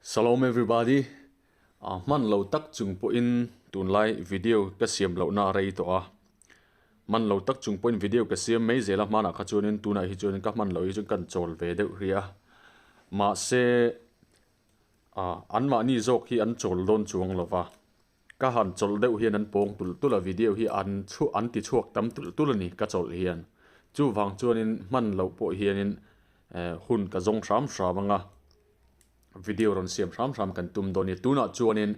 Shalom everybody. A hman lo tak chung pawhin tunlai video ka siam lohna a rei tawh a. Hman lo tak chung pawhin video ka siam mai zel a, hmanah kha chuanin tunah hi chuanin ka hman loh hi chuan kan chawl ve deuh hrih a. Mahse anmahni zawk hi an chawl dawn chuang lo va. Ka han chawlh deuh hian an pawng tulh tulh a, video hi an chhuah an ti chhuak tam tulh tulh a ni ka chawlh hian. Chuvang chuanin hman loh pawh hianin hun ka zawng hram hram ang a, video rawn siam hram hram kan tum dawn a ni. Tunah chuanin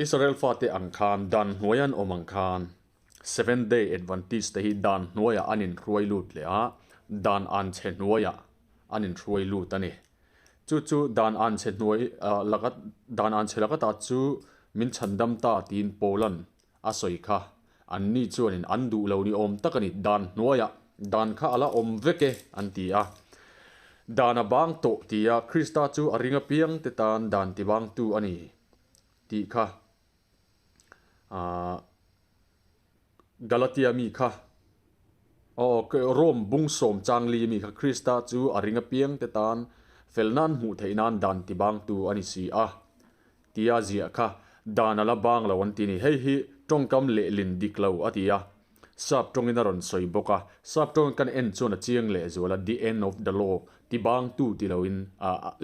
Israel fate ang khan dan hnuai an awm ang khan Seventh Day Adventist te hi dan hnuaiah an inhruai lut leh a, dan anchhe hnuaiah an inhruai lut a ni. Chu chu dan anchhe hnuai laka dan anchhe laka ta chu min chhandam ta tiin Paula'n a sawi kha. Anni chuanin an duh lo ni awm tak a ni, dan hnuaiah dan kha a la awm vek e an ti a. Dan a bang tawh tia Krista chu a ring apiang te tan dan tibangtu a ni tih kha aah Galatia mi kha aw Rome bung sawm changli mi kha Krista chu a ring apiang te tan fel nan hmuh theih nan dan ti bang tu a ni si a tia ziah kha dan a la bang lo an ti ni. Hei hi tawngkam lehlin dik lo a ti a, sap tawngin a rawn sawi bawk a, sap tawngin kan en chuan a chiang leh zual a, the end of the law ti bang tu ti loin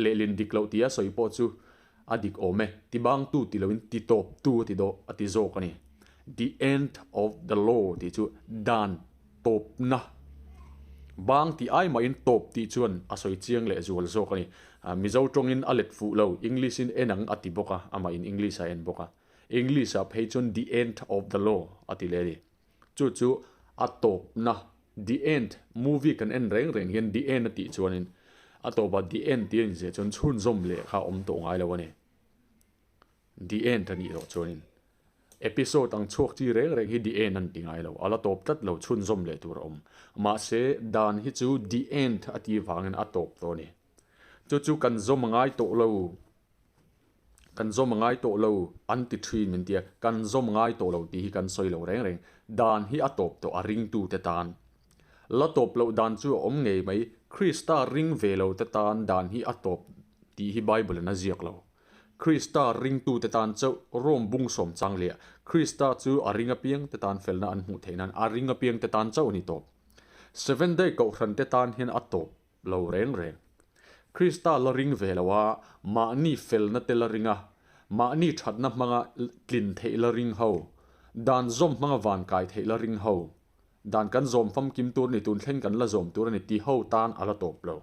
lehlin dik loh tia sawi pawh chu A dik awm e, ti bangtu ti loin ti tawptu a ti dawh a ti zawk a ni. The end of the law tih chu dan tawpna. Bang tih ai mahin tawp tih chuan a sawi chiang leh zual zawk a ni. Mizo tawngin a let fuh lo, English in en ang a ti bawk a, amah in English a en bawk a. English ah phei chuan the end of the law a ti leh a ni. Chu chu a tawpna, the end, movie kan en reng reng hian the end a tih chuanin a tawpah the end tih a inziah chuan chhunzawm leh kha a awm tawh ngai lo a ni. The end a nih loh chuanin episode ang chhuak chi reng reng hi the end an ti ngai lo, a la tawp tlat lo, chhunzawm leh tur a awm. Mahse dan hi chu the end a tih vangin a tawp tawh a ni. Chu chu kan zawm a ngai tawh lo. Kan zawm a ngai tawh lo an ti thin min tia, kan zawm a ngai tawh lo tih hi kan sawi lo reng reng. Dan hi a tawp tawh a ringtute tan. La tawp loh dan chu a awm ngei mai, Krista ring ve lo te tan dan hi a tawp tih hi Bible in a ziak lo. Krista ringtute tan chauh Rome bung sawm chang leh Krista chu a ring apiang te tan felna an hmuh theih nan a ring apiang te tan chauh a ni tawp. Seventh Day Kohhran te tan hian a tawp. Lo reng reng. Krista la ring ve lo a, mahni felna te la ring a, mahni thatna hmanga tlin theih la ring ho, dan zawm hmanga van kai theih la ring ho, dan kan zawm famkim tur a ni, tun thleng kan la zawm tur a ni ti ho tan a la tawp lo.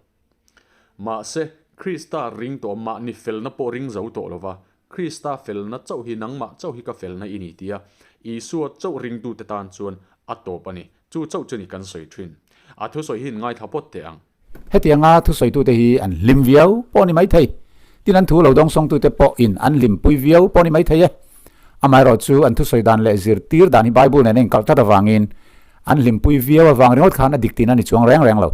Mahse, Krista ring tawh a, mahni felna pawh ring zo tawh lo va, Krista felna chauh hi nangmah chauh hi ka felna i ni tia Isua chauh ringtute tan chuan a tawp a ni. Chu chauh chu ni kan sawi thin. A thusawi hi in ngaithla pawt teh ang. Hetianga thusawitute hi an hlim viau pawh ni maithei. Tin an thu lo dawngsawngtute pawhin an hlimpui viau pawh ni maithei e. Amaherawh chu an thusawi dan leh zirtir dan hi Bible nen a inkalh tlat avangin an hlimpui viau avang ringawt khan a dik tihna ni chuang reng reng lo.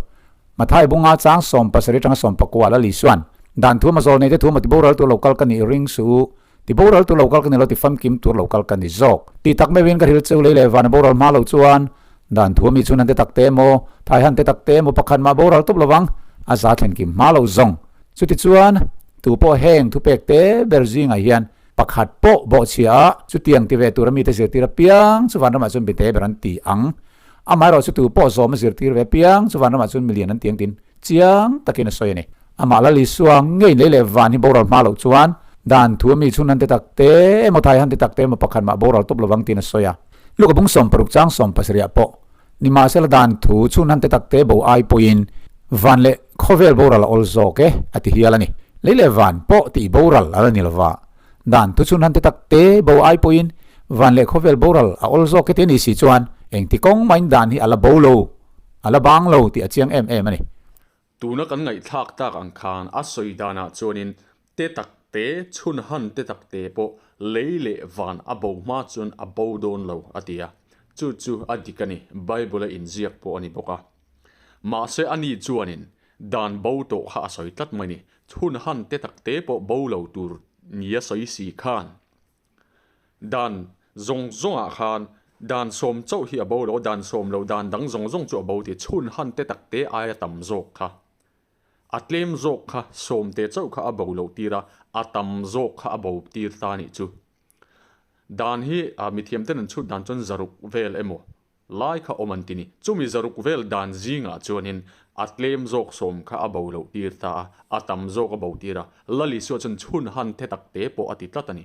Mathai bunga chang 70 atanga 19 Lal Isuan, Dan thu mazawl neite thu maw ti boral tur lo kal ka nih ring suh u, ti boral tur lo kal ka ni lo ti famkim tur lo kal ka ni zawk. Tih tak meuhin ka hril cheu lei leh vana boral hma lo chuan dan thu ami chhun han te tak te emaw, thai han te tak te emaw pakhat mah boral tawp lovang a za thlen kim hma lo zawng. Chuti chuan tu pawh heng thupek te ber zingah hian pakhat pawh bawhchhia a chutiang ti ve tur ami te zirtir apiang chu vanramah chuan binte ber an ti ang. Amaherawh chu tu pawh zawm a zirtir ve apiang chu vanramah chuan milian an ti ang tiin chiang takin a sawi a ni. Amah Lal Isua ngei lei leh van hi boral hma loh chuan dan thu ami chhun han ti tak te emaw thai han ti tak te emaw pakhat mah boral tawp lovang tiin a sawi a. Luka bung 60 chang 70 pawh nimahsela dan thu chhun han ti tak te bo ai pawhin van leh khawvel boral a awl zawk e a ti hial a ni. Lei leh van pawh tih boral a la ni lova. Dan thu chhun han ti tak te bo ai pawhin van leh khawvel boral a awl zawk heti a ni si chuan engti kawng mahin dan hi a la bo lo, a la bang lo tih a chiang em em a ni. Tuna kan ngaihthlak tak ang khan a sawi danah chuanin te tak te, chhun han te tak te pawh lei leh van a bo hma chuan a bo dawn lo a ti a, chu chu a dik a ni, Bible a inziak pawh a ni bawk a. Mahse ani chuanin dan bo tawh kha a sawi tlat mai ni, Chhun han te tak te pawh bo lo tur nia sawi si khan dan zawng zawngah khan dan sawm chauh hi a bo lo, dan sawm lo dan dang zawng zawng chu a bo ti chhun han te tak te aia tam zawk kha. A tlem zawk kha sawmte chauh kha a bo loh tir a, a tam zawk kha a bo tir ta nih chu. Dan hi mithiamten an chhut dan chuan zaruk vel emaw lai kha awm an ti ni. Chumi zaruk vel dan zingah chuanin a tlem zawk sawm kha a bo loh tir ta a, a tam zawk a bo tir a, Lalisua chuan chhun han the tak te pawh a ti tlat a ni.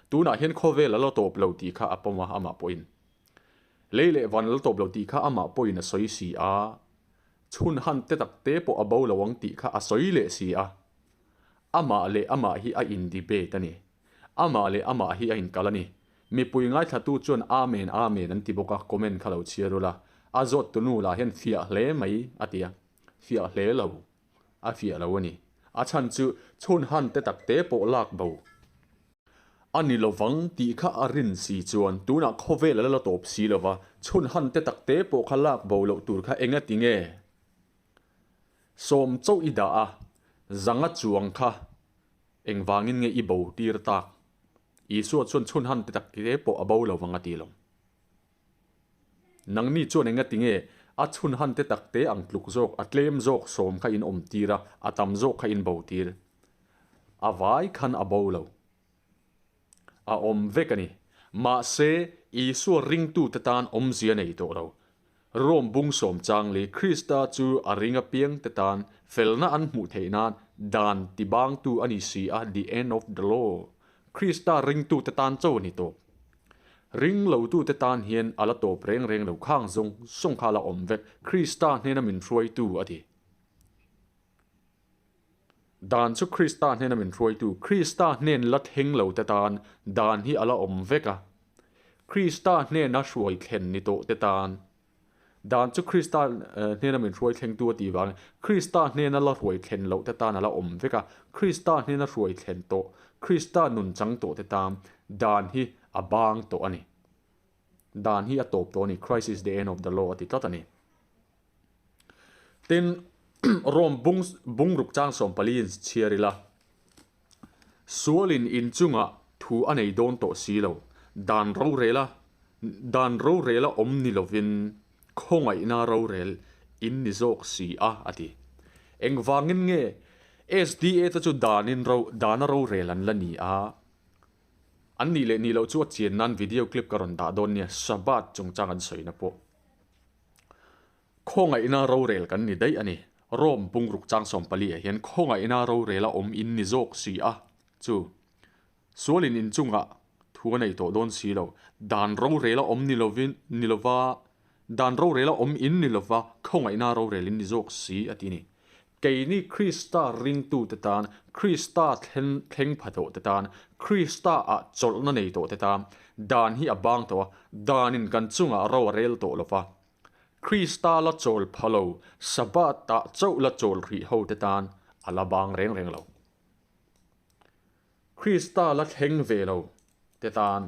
Tunah hian khawvel a la tawp lo tih kha a pawm a, amah pawhin. Lei leh van a la tawp lo tih kha amah pawhin a sawi si a, chhun han te tak te pawh a bo lo ang tih kha a sawi leh si a. Amah leh amah hi a in debate a ni. Amah leh amah hi a inkal a ni. Mipui ngaithlatu chuan Amen, Amen an ti bawk a, comment kha lo chhiar ula. A zawttu nu lah hian fiah hle mai a ti a, fiah hle lo, a fiah lo a ni. A chhan chu chhun han te tak te pawh lak bo a ni lovang tih kha a rin si chuan tunah khawvel a la la tawp si lova, chhun han te tak te pawh kha lak bo loh tur kha enga ti nge? Sawm chauh i dah a, zanga chuang kha Engvangin nge i bo tir tak? Isua chuan chhun han ti tak te pawh a bo lo vang a ti lo. Nangni chuan engati nge a chhun han te tak te ang tluk zawk, a tlem zawk sawm kha in awm tir a, a tam zawk kha in bo tir? A vai khan a bo lo. A awm vek a ni. Mahse, Isua ringtute tan awmzia nei tawh lo. Rome bung sawm chang leh Krista chu a ring apiangte tan felna an hmuh theih nan dan tibangtu a ni si a, the end of the law. Krista ringtute tan cho a ni tawp. Ring lotute tan hian a la tawp reng reng lo khang zawng zawng kha a la awm vek, Krista hnena min hruaitu a ti. Dan chu Krista hnena min hruaitu, Krista hnen la thleng lo te tan dan hi a la awm vek a. Krista hnena hruai thlen ni tawh te tan dan chu Krista hnena min hruai thlengtu a tih vangin Krista hnena la hruai thlen loh te tan a la awm vek a. Krista hnena hruai thlen tawh, Krista nun chang tawh te tan dan hi a bang tawh a ni. Dan hi a tawp tawh a ni, Christ is the end of the law a ti tlat a ni. Tin, Rome bung bungruk chang 40 in chhiar ila, Sualin inchungah thu a nei dawn tawh si lo, dan rorela dan rorela awm ni lovin khawngaihna rorel in ni zawk si a, a ti. Engvangin nge SDA te chu danin ro dana rorel an la ni a? An nih leh nih loh chu a chian nan video clip ka rawn dah dawn nia, Shabbat chungchang an sawina pawh. Khawngaihna rorel kan ni daih a ni. Rome bungruk chang 40 ah hian khawngaihna rorela awm in ni zawk si a, chu sualin inchungah thu a nei tawh dawn si lo. Dan rorela awm ni lovin ni lova, dan rorela awm in ni lova khawngaihna rorel in ni zawk si a ti ni. Keini Krista ringtute tan, Krista thlen thleng pha tawh te tan, Krista ah chawlhna nei tawh te tan, dan hi a bang tawh a, danin kan chungah ro a rel tawh lova. Krista la chawl pha lo, Sabbath ah chauh la chawl hrih ho te tan a la bang reng reng lo. Krista la thleng ve lo te tan.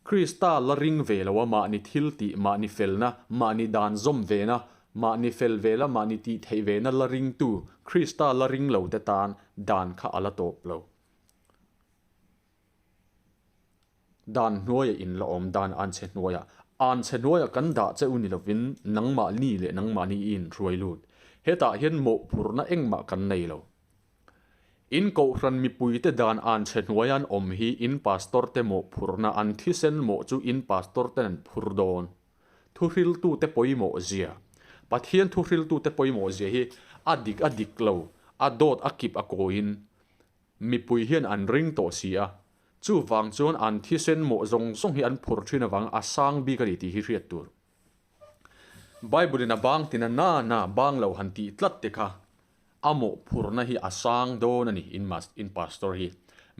Krista la ring ve lo a, mahni thil tih, mahni felna, mahni dan zawm vena, mahni fel vela, mahni tih theih vena la ringtu, Krista la ring lo te tan dan kha a la tawp lo. Dan hnuaia in la awm, dan anchhe hnuaia. Anchhe hnuaia kan dah che u ni lovin nangmahni leh nangmahni i inhruai lut. Hetah hian mawhphurhna engmah kan nei lo. In kohhran mipuite dan an chhe hnuai an awm hi in pastor te mawhphurhna an thisen mawh chu in pastor ten an phur dawn. Thuhriltute pawimawh zia. Pathian thuhriltute pawimawh zia hi a dik a dik lo, a dawt a kip a kawiin mipui hian an ring tawh si a. Chuvang chuan an thisen mawh zawng zawng hi an phur thin avang a sang bik a ni tih hi hriat tur. Bible in a bang tina na na bang lo han tih tlat te kha A mawhphurhna hi a sang dawn a ni in mas in pastor hi.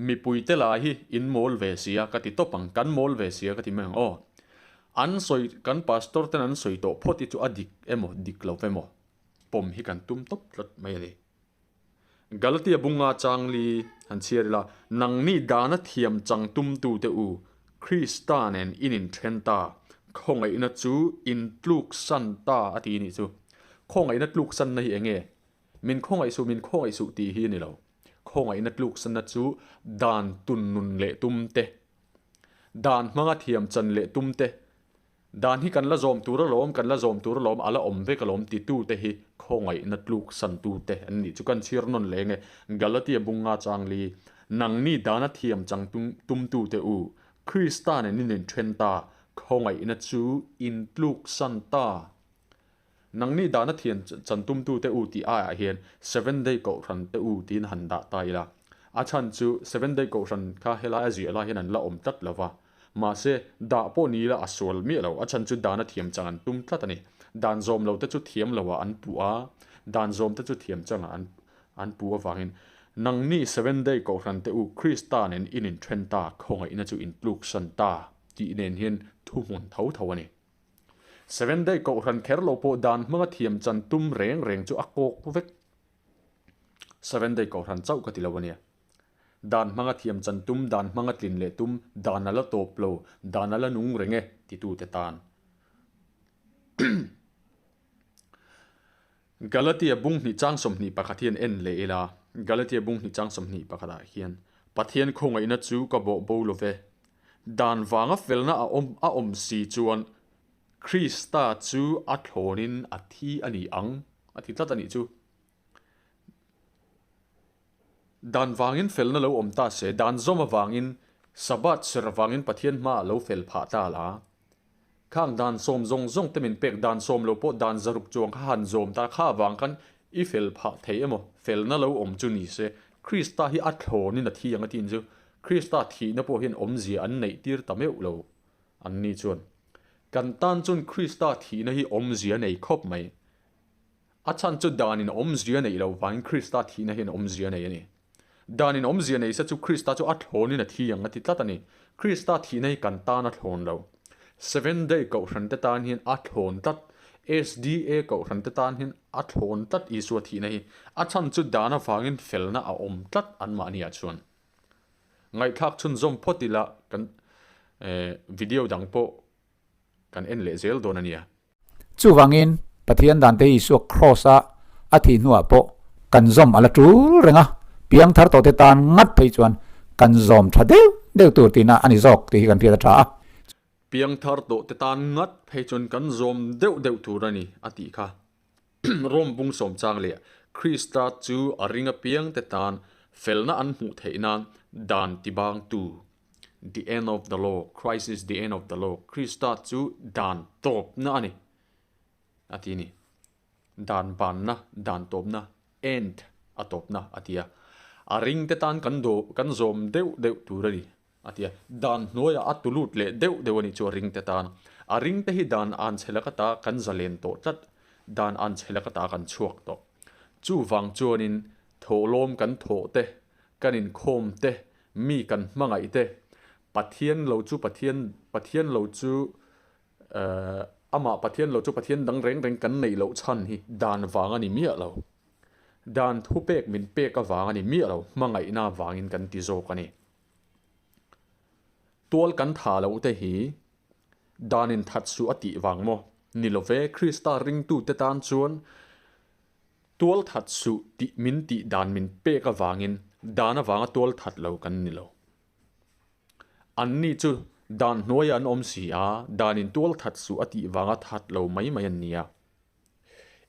Mipui te lah hi in mawl ve sia ka ti tawp ang, kan mawl ve sia ka ti mai ang aw. An sawi kan pastor ten an sawi tawh phawt hi chu a dik emaw dik lo emaw pawm hi kan tum tawp tlat mai a ni. Galatia bunga changli han chhiar ila, nangni dana thiam chang tumtute u, Krista nen in inthen ta, khawngaihna chu in tluksan ta a ti nih chu. Khawngaihna tluksanna hi enge? Min khawngaih suh, min khawngaih suh tih hi a ni lo. Khawngaihna tluksanna chu dan tun nun leh tum te, dan hmanga thiam chan leh tum te. Dan hi kan la zawm tur alawm, kan la zawm tur alawm, a la awm vek alawm titute hi khawngaihna tluk santute an nih chu kan chhir nawn leng e. Galatia bunga changli, Nangni dana thiam chang tumtute u, Krista nen in inthen ta, khawngaihna chu in tluk san ta. Nangni dana thiam chan tumtute u tih aiah hian Seventh Day Kohhran te u tiin han dah ta ila. A chhan chu Seventh Day Kohhran kha helai a ziah lai hian an la awm tlat lo va. Mahse, dah pawh ni ila a sual miah lo. A chhan chu dana thiam chang an tum tlat a ni. Dan zawm lo te chu thiam lo ah an puh a, dan zawm te chu thiam chang ah an an puh avangin Nangni Seventh Day Kohhran te u Krista nen in inthen ta, khawngaihna chu in tluksan ta tih nen hian thuhmun tho tho a ni. Seventh Day Kohhran kher lo pawh dan hmanga thiam chan tum reng reng chu a kawk vek. Seventh Day Kohhran chauh ka ti lo a nia. Dan hmanga thiam chan tum, dan hmanga tlin leh tum, dan a la tawp lo, dan a la nung reng e titute tan. Galatia bung hnih chang 21 hian en leh ila, Galatia bung hnih chang 21 ah hian, Pathian khawngaihna chu ka bawh bo lo ve. Dan vanga felna a awm a awm si chuan Krista chu a thlawnin a thi a ni ang a ti tlat a nih chu. Dan vangin felna lo awm ta se, dan zawm avangin Sabbath ser avangin Pathian hmaah lo fel phah ta la. Khang dan sawm zawng zawng te min pek dan sawm lo pawh dan zaruk chuang kha han zawm ta kha avang khan i fel phah thei emaw felna lo awm chu ni se Krista hi a thlawnin a thi ang a tin chu Krista thihna pawh hian awmzia an neih tir ta meuh lo an ni chuan kan tan chuan Krista thihna hi awmzia nei khawp mai. A chhan chu danin awmzia neih loh vangin Krista thihna hian awmzia nei a ni. Danin awmzia nei se chu Krista chu a thlawnin a thi ang a ti tlat a ni. Krista thihna hi kan tan a thlawn lo. Seventh Day Kohhran te tan hian a thlawn tlat. SDA Kohhran te tan hian a thlawn tlat Isua thihna hi. A chhan chu dan avangin felna a awm tlat anmahniah chuan. Ngaihthlak chhunzawm phawt ila kan video dang pawh kan en leh zel dawn a nia. Chuvangin, Pathian dante Isua Kraws-a a thih hnuah pawh kan zawm a la tul reng a, piangthar tawhte tan ngat phei chuan kan zawm tha deuh deuh tur tihna a ni zawk tih hi kan hriat a tha a. Piangthar tawhte tan ngat phei chuan kan zawm deuh deuh tur a ni, a tih kha. Rom bung sawm chang leh Krista chu a ring apiangte tan felna an hmuh theih nan dan tibangtu, the end of the law, Christ is the end of the law, Krista chu dan tawpna a ni, a ti a ni. Dan banna, dan tawpna, end, a tawpna a ti a. A ringte tan kan kan zawm deuh deuh tur a ni. A ti a, dan hnuaiah a tu lut leh deuh deuh a nih chu a ringte tan. A ringte hi dan an chhe laka ta kan zalen tawh tlat, dan an chhe laka ta kan chhuak tawh. Chuvang chuanin thawhlawm kan thawh te, kan inkhawm te, mi kan hmangaih te, Pathian lo chu Pathian, Pathian lo chu eh, amah Pathian lo chu Pathian dang reng reng kan neih loh chhan hi dan vang a ni miah lo. Dan thupek min pek avang a ni miah lo, hmangaihna avangin kan ti zawk a ni. Tual kan tha loh te hi danin that suh a tih vang maw? Ni lo ve, Krista ringtute tan chuan tual that suh tih min tih dan min pek avangin dan avanga tual that lo kan ni lo. Anni chu dan hnuaiah an awm si a, danin tual that suh a tih vanga that lo mai mai an nia.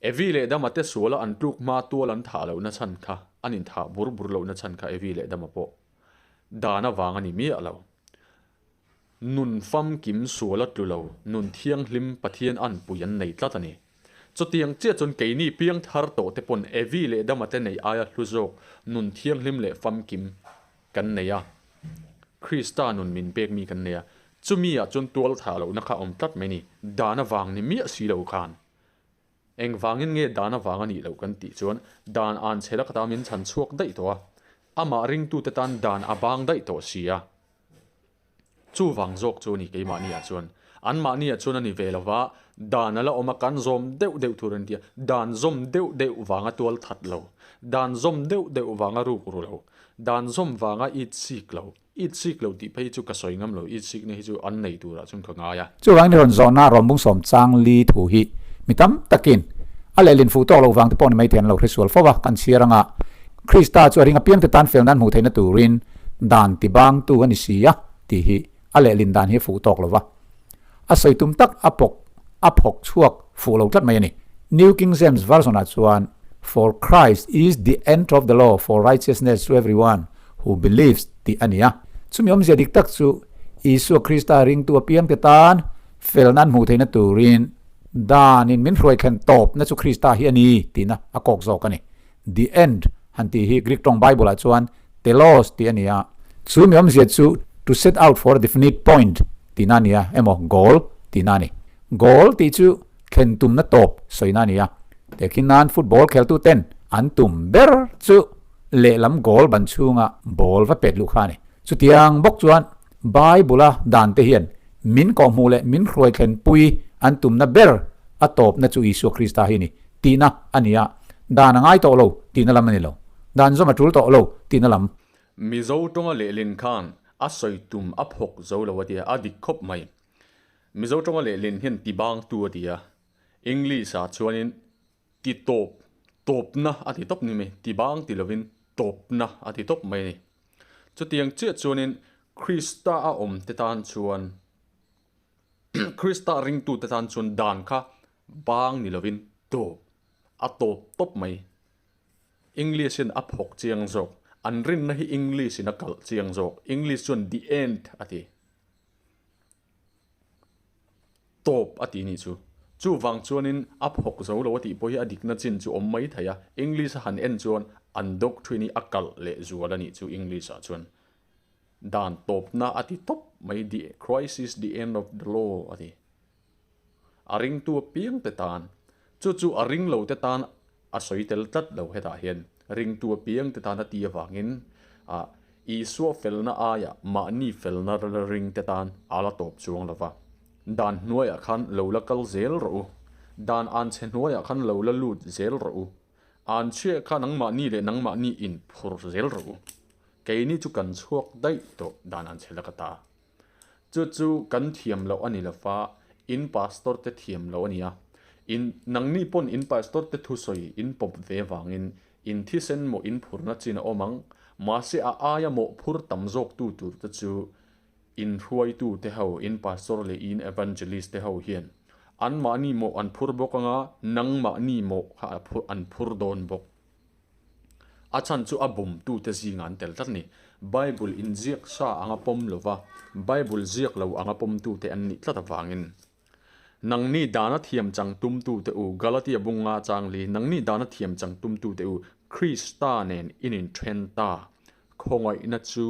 Evi leh Dama te suala an tluk hma tual an thah lohna chhan kha, an inthah bur bur lohna chhan kha Evi leh Dama pawh dan avang a ni miah lo. Nun famkim suala tlu lo, nun thianghlim Pathian anpui an nei tlat a ni. Chutiang chiah chuan keini piang thar tawh te pawn Evi leh Dama te neih aia hlu zawk nun thianghlim leh famkim kan nei a, Krista nun min pek mi kan nei a, chumi ah chuan tual thah lohna kha a awm tlat mai ni, dan avang ni miah si lo khan. Engvangin nge dan avang a nih loh kan tih chuan dan an chhe lak ata min chhan chhuak daih tawh a, amah ringtute tan dan a bang daih tawh si a. Chuvang zawk chu a ni keimahni ah chuan. Anmahni ah chuan a ni ve lo va, dan a la awm a, kan zawm deuh deuh tur an ti a, dan zawm deuh deuh vanga tual that lo, dan zawm deuh deuh vanga ruk ru lo, dan zawm vanga it sik lo, it sik lo tih phei hi chu ka sawi ngam lo, it sikna hi chu an nei turah chuan ka ngai a. Chuvangin i rawn zawhna rawn bung sawm chang li thu hi mi tam takin a lehlin fuh tawk loh vang te pawh ni maithei an lo hresual fo va, kan chhiar anga Krista chu a ring apiang te tan fel nan hmuh theihna turin dan ti bangtu a ni si a tih hi a lehlin dan hi a fuh tawk lo va. A sawi tum tak a pawk a phawk chhuak fuh lo tlat mai a ni. New King James Version-ah chuan, For Christ is the end of the law for righteousness to everyone who believes tih a ni a. Chumi awmzia dik tak chu Isua Krista ringtu apiangte tan felna an hmuh theihna turin danin min hruai thlen tawpna chu Krista hi a ni tihna a kawk zawk a ni. The end han tih hi Greek tawng Bible-ah chuan telos tih a ni a. Chumi awmzia chu to set out for a definite point tihna a ni a, emaw goal tihna a ni. Goal tih chu thlen tumna tawp sawina a ni a. Tehkhin nan football kheltuten an tum ber chu lehlam goal ban chhunga ball va pet luh kha a ni. Chutiang bawk chuan Bible-a dante hian min kawhhmuh leh min hruai thlenpui an tumna ber a tawpna chu Isua Krista hi a ni tihna a ni a, dan a ngai tawh lo tihna lam a ni lo. Dan zawm a tul tawh lo tihna lam. Mizo tawnga lehlin khan a sawi tum a phawk zo lo a tia, a dik khawp mai. Mizo tawnga lehlin hian ti bangtu a ti a, English-ah chuanin ti tawp, tawpna a ti tawp ni mai, ti bang ti lovin tawpna a ti tawp mai a ni. Chutiang chiah chuanin Krista a awm te tan chuan, Krista ringtute tan chuan dan kha bang ni lovin tawp, a tawp tawp mai. English in a phawk chiang zawk. An rinna hi English in a kalh chiang zawk. English chuan the end a ti. Tawp a ti nih chu. Chuvang chuanin a phawk zo lo a tih pawh hi a dikna chin chu awm mai thei a. English a han en chuan an doctrine hi a kalh leh zual a nih chu English ah chuan. Dan tawpna a ti tawp mai the Christ is the end of the law a ti. A ringtu apiangte tan, chu chu a ring lote tan a sawi tel tlat lo hetah hian ringtu apiangte tan a ti avangin ah Isua felna aia mahni felna la ringte tan a la tawp chuang lo va. Dan hnuaiah khan lo la kal zel rawh u. Dan anchhe hnuaiah khan lo la lut zel rawh u. Anchhia kha nangmahni leh nangmahni inphur zel rawh u. Keini chu kan chhuak daih tawh dan anchhe laka ta. Chu chu kan thiam loh a ni lo fa, in pastor te thiam loh a ni a. In, nangni pawn in pastor te thusawi in pawp ve vangin in thisen mawh in phurna chin a awm ang. Mahse a aia mawh phur tam zawk tu tur te chu in hruaitu te ho, in pastor leh in evangelist te ho hian anmahni mawh an phur bawk anga nangmahni mawh kha an phur dawn bawk. A chhan chu a bumtute zingah an tel tlat a ni. Bible inziak sa anga pawm lova Bible ziak lo anga pawmtute an nih tlat avangin. Nangni dana thiam chang tumtute u, Galatia bunga chang li, nangni dana thiam chang tumtute u, Krista nen in inthen ta, khawngaihna chu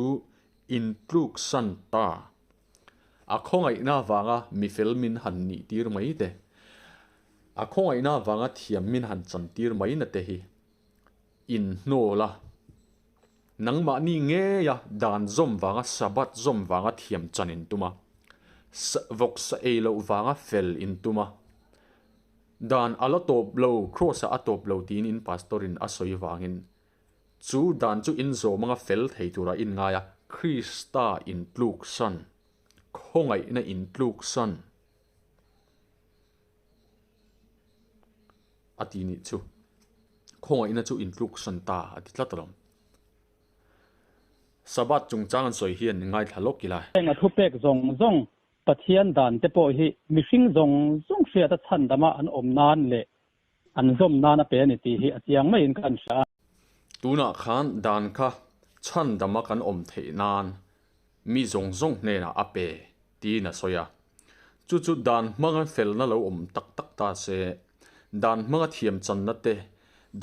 intluksan ta. A khawngaihna avanga mifel min han nihtir mai te, a khawngaihna avanga thiam min han chantir mai na te hi inhnawl a, nangmahni ngeia dan zawm vanga Sabbath zawm vanga thiam chan in tum a, vawksa ei loh vanga fel in tum a, dan a la tawp lo, Kraws ah a tawp lo tiin in pastor in a sawi vangin Chu dan chu inzawm anga fel thei tura inngai a, Krista intluksan, khawngaihna intluksan a ti nih chu. Khawngaihna chu intluksan ta a ti tlat alawm. Sabbath chungchang an sawi hian ngaithla lawk ila. Heng a thupek zawng zawng Pathian dan te pawh hi mihring zawng zawng hriata chhandama an awm nan leh An zawm nan a pe a ni tih hi a chiang maiin ka han hria a. Tunah khan dan kha chhandama kan awm theih nan mi zawng zawng hnenah a pe tiin a sawi a. Chu chu dan hmanga felna lo awm tak tak ta se, dan hmanga thiamchanna te,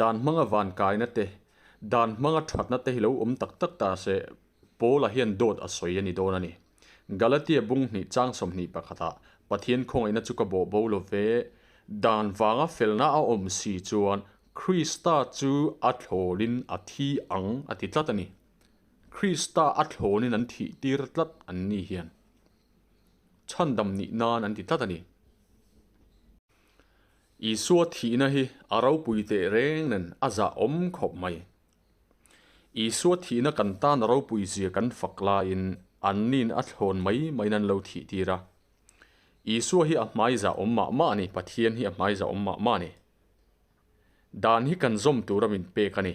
dan hmanga vankaina te, dan hmanga thatna te hi lo awm tak tak ta se, Paula hian dawt a sawi a ni dawn a ni. Galatia bung hnih chang 21 ah Pathian khawngaihna chu ka bawh bo lo ve, dan vanga felna a awm si chuan Krista chu a thlawlin a thi ang a ti tlat a ni. Krista a thlawnin an thih tir tlat an ni hian chhandam nih nan an ti tlat a ni. Isua thihna hi a ropui teh reng nen a zahawm khawp mai. Isua thihna kan tan a ropui zia kan fak laiin anni'n a thlawn mai maiin an lo thih tir a. Isua hi a hmaiza awm mah mah a ni, Pathian hi a hmaiza awm mah mah a ni. Dan hi kan zawm tura min pek a ni.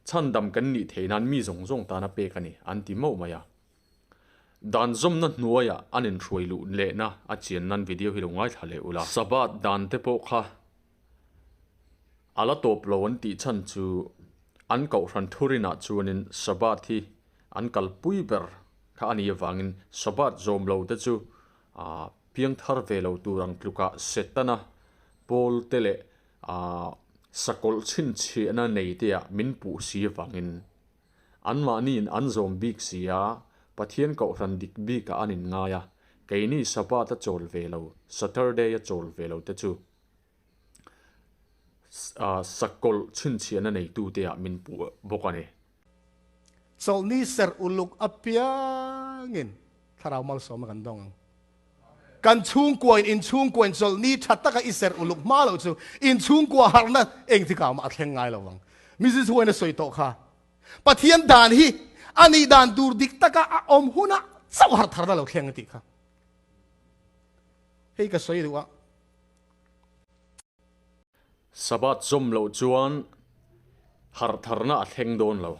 Chhandam kan nih theih nan mi zawng zawng tana pek a ni, an ti mauh mai a. Dan zawmna hnuaiah an inhruai luh lehna a chian nan video hi lo ngaithla leh ula. Sabbath dan te pawh kha a la tawp lo an tih chhan chu an kohhran thurinah chuanin Sabbath hi an kalpui ber kha a nih avangin Sabbath zawm lo te chu piangthar ve lo tur ang tlukah Setana pawl te leh sakawlh chhinchhiahna nei te ah min puh si avangin Anmahniin an zawm bik si a, Pathian kohhran dik bikah an inngai a, keini Sabbath a chawl ve lo, Saturday a chawl ve lo te chu sakawlh chhinchhiahna neitute ah min puh bawk a ni. Chawlhni serh uluk apiangin thlarau malsawmna kan dawng ang. Kan chhungkuain in chhungkuain chawlhni tha taka i serh uluk hma loh chu in chhungkua harhna engtikah mah a thleng ngai lo vang. Mrs. Huain a sawi tawh kha. Pathian dan hi a nih dan tur dik taka a awm hunah chauh harh tharna lo thleng a tih kha. Hei ka sawi duh a. Sabbath zawm loh chuan harh tharna a thleng dawn lo.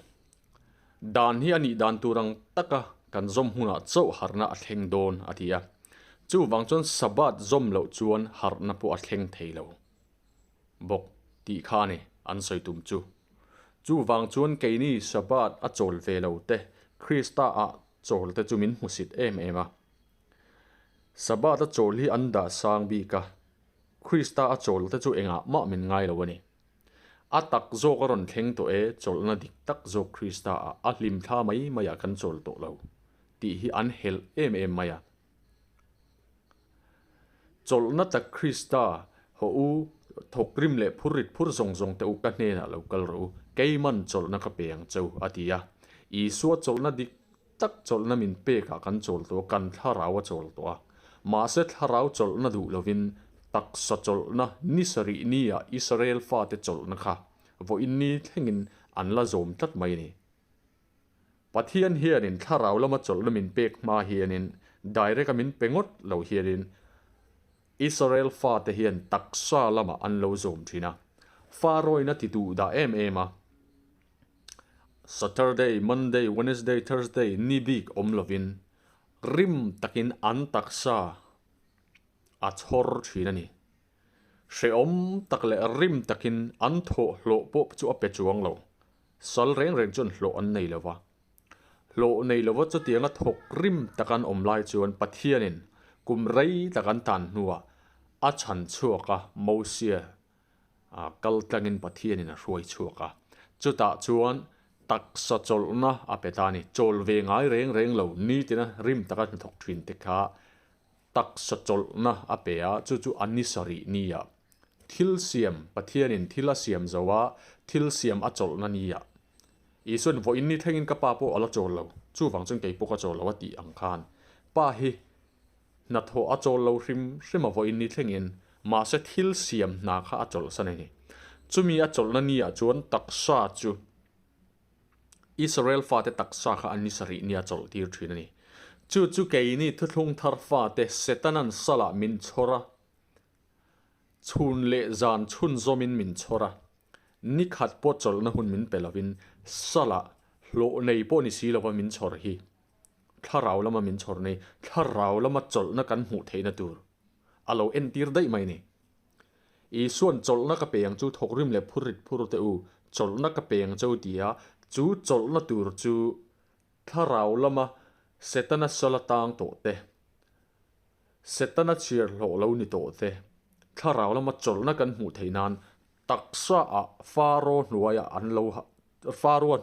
Dan hi a nih dan tur ang taka kan zawm hunah chauh harhna a thleng dawn a ti a. Chuvang chuan Sabbath zawm loh chuan harhna pawh a thleng thei lo bawk tih kha a ni an sawi tum chu. Chuvang chuan keini Sabbath a chawl ve lo te, Krista ah chawl te chu min hmusit em em a. Sabbath a chawl hi an dah sang bik a, Krista a chawl te chu engah mah min ngai lo a ni. A tak zawk a rawn thleng tawh e, chawlhna dik tak zawk Krista ah a hlim thla mai mai ah kan chawl tawh lo tih hi an helh em em mai a. Chawlhna tak Krista hawh u, thawk rim leh phur rit phur zawng zawng te u ka hnenah lo kal rawh u, keiman chawlhna ka pe ang cheu a ti a. Isua chawlhna dik Tak chawlhna min pekah kan chawl tawh a, kan thlarau a chawl tawh a. Mahse thlarau chawlhna duh lovin taksa chawlhna ni sarih nia Israel fate chawlhna kha vawiin ni thlengin an la zawm tlat mai a ni. Pathian hianin thlarau lama chawlhna min pek hma hianin direct a min pe ngawt lo hianin Israel fate hian taksa lamah an lo zawm thin a, Pharaoh-in a ti duh dah em em a. Saturday, Monday, Wednesday, Thursday ni bik awm lovin rim takin an taksa a chhawr thin a ni. Hrehawm tak leh rim takin an thawh hlawh pawh chu a pe chuang lo. Sal reng reng chuan hlawh an nei lova. Hlawh nei lova chutianga thawk rim tak an awm lai chuan Pathianin kum rei tak an tan hnuah a chhan chhuak a, Mosia A kal tlangin Pathianin a hruai chhuak a, chutah chuan taksa chawlhna a pe ta a ni. Chawl ve ngai reng reng lo, nitina rim taka hnathawk thin te kha taksa chawlhna a pe a, chu chu a ni sarih ni ah thil siam, Pathianin thil a siam zo a, thil siam a chawlhna ni ah Isuain vawiin ni thlengin ka pa pawh a la chawl lo, chuvang chuan kei pawh ka chawl lo a tih ang khan Pa hi Hnathawh a chawl lo hrim hrim a vawiin ni thlengin, mahse thil siam hna kha a chawlhsan a ni. Chumi a chawlhna ni ah chuan taksa chu Israel fate taksa kha an ni sarih nia chawlh tir thin a ni. Chu chu keini thuthlung thar fate Setana'n salah min chhawr a, chhun leh zan chhunzawmin min chhawr a, ni khat pawh chawlhna hun min pe lovin salah hlawh nei pawh ni si lova min chhawr hi. Thlarau lama min chhawr nei, thlarau lama chawlhna kan hmuh theihna tur a lo entir daih mai ni. Isua'n chawlhna ka pe ang chu thawkrim leh phur rit phur teh u, chawlhna ka pe ang cheu ti a, chu chawlhna tur chu thlarau lama Setana sala tang tawh te, Setana chhiar hlawh lo ni tawh te, thlarau lama chawlhna kan hmuh theih nan Taksa ah Faro hnuaia an lo Faroa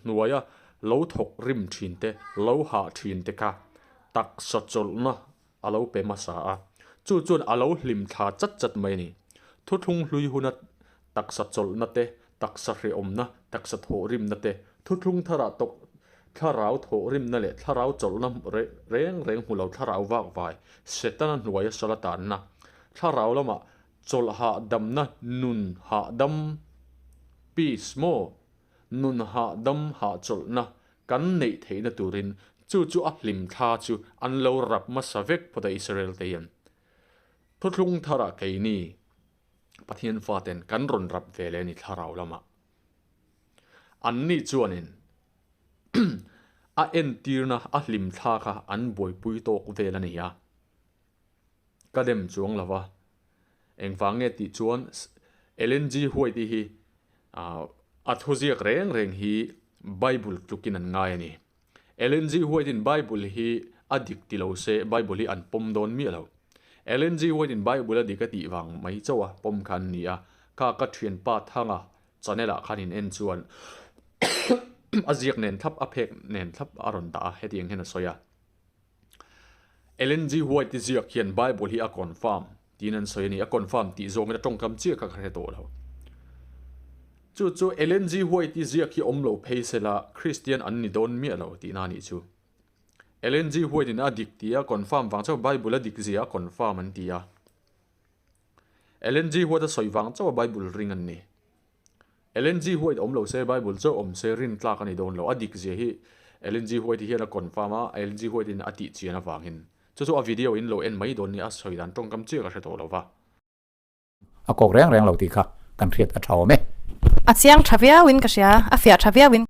hnuaia lo thawk rim thin te, lo hah thin te kha taksa chawlhna a lo pe hmasa a, chu chuan a lo hlim thla chat chat mai a ni. Thuthlung hlui huna taksa chawlhna te, taksa hrehawmna, taksa thawhrimna te, thuthlung tharah tawk thlarau thawhrimna leh thlarau chawlhna reng reng hmu lo thlarau vakvai, Setana hnuaia sala tanna, thlarau lamah Chawlh hahdamna nun hahdam, peace, maw? Nun hahdam hahchawlhna kan neih theihna turin chu chu a hlimthla chu an lo rap hmasa vek phawt a Israel te hian. Thuthlung tharah keini Pathian faten kan rawn rap ve leh a ni thlarau lamah. Anni chuanin. A entirna a hlimthla kha an buaipui tawk vel a ni a. Ka dem chuang lo va. Engvang nge tih chuan Ellen G. White-i hi a thuziak reng reng hi Bible tlukin an ngai a ni. Ellen G. White-in Bible hi a dik ti lo se Bible hi an pawm dawn miah lo. Ellen G. White-in Bible a dik a tih vang mai chauh a pawm kha an ni a. Kha ka thianpa Thanga channel ah khan in en chuan a ziak nen thlap a phek nen thlap a rawn dah a hetiang hian a sawi a. Ellen G. White ziak hian Bible hi a confirm tiin an sawi a ni. A confirm tih zawngin a tawngkam chiah kha ka hre tawh lo. Chu chu Ellen G. White ziak hi awm lo phei se la Christian an ni dawn miah lo tihna a nih chu. Ellen G. White in a dik tih a confirm vang chauh Bible a dik zia a confirm an ti a. Ellen G. White a sawi vang chauh a Bible ring an ni. Ellen G. White awm lo se, Bible chauh awm se rin tlak a ni dawn lo. A dik zia hi Ellen G. White hian a confirm a, Ellen G. White in a tih chian avangin. Chu chu a video in lo en mai dawn nia, a sawi dan tawngkam chiah ka hre tawh lo va. A kawk reng reng lo tih kha kan hriat a tha awm e. A chiang tha viauin ka hria, a fiah tha viauin.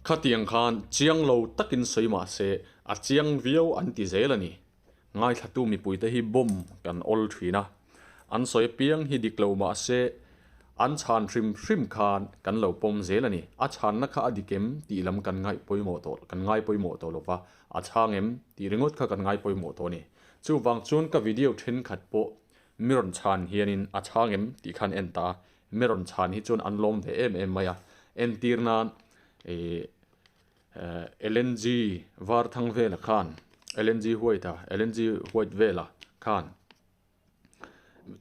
Khatiang khan chiang lo takin sawi mah se, a chiang viau an ti zel a ni. Ngaithlatu mipuite hi bomb kan awl thin a, an sawi apiang hi dik lo mah se an chhan hrim hrim khan kan lo pawm zel a ni. A chhanna kha a dik em tih lam kan ngaih pawimawh tawh kan ngai pawimawh tawh lo va, a chhang em tih ringawt kha kan ngai pawimawh tawh a ni. Chuvang chuan ka video thenkhat pawh mi rawn chhan hianin a chhang em tih khan en ta a, mi rawn chhan hi chuan an lawm ve em em mai a, entir nan ih Ellen G var thang vela khan Ellen G White a Ellen G White vela khan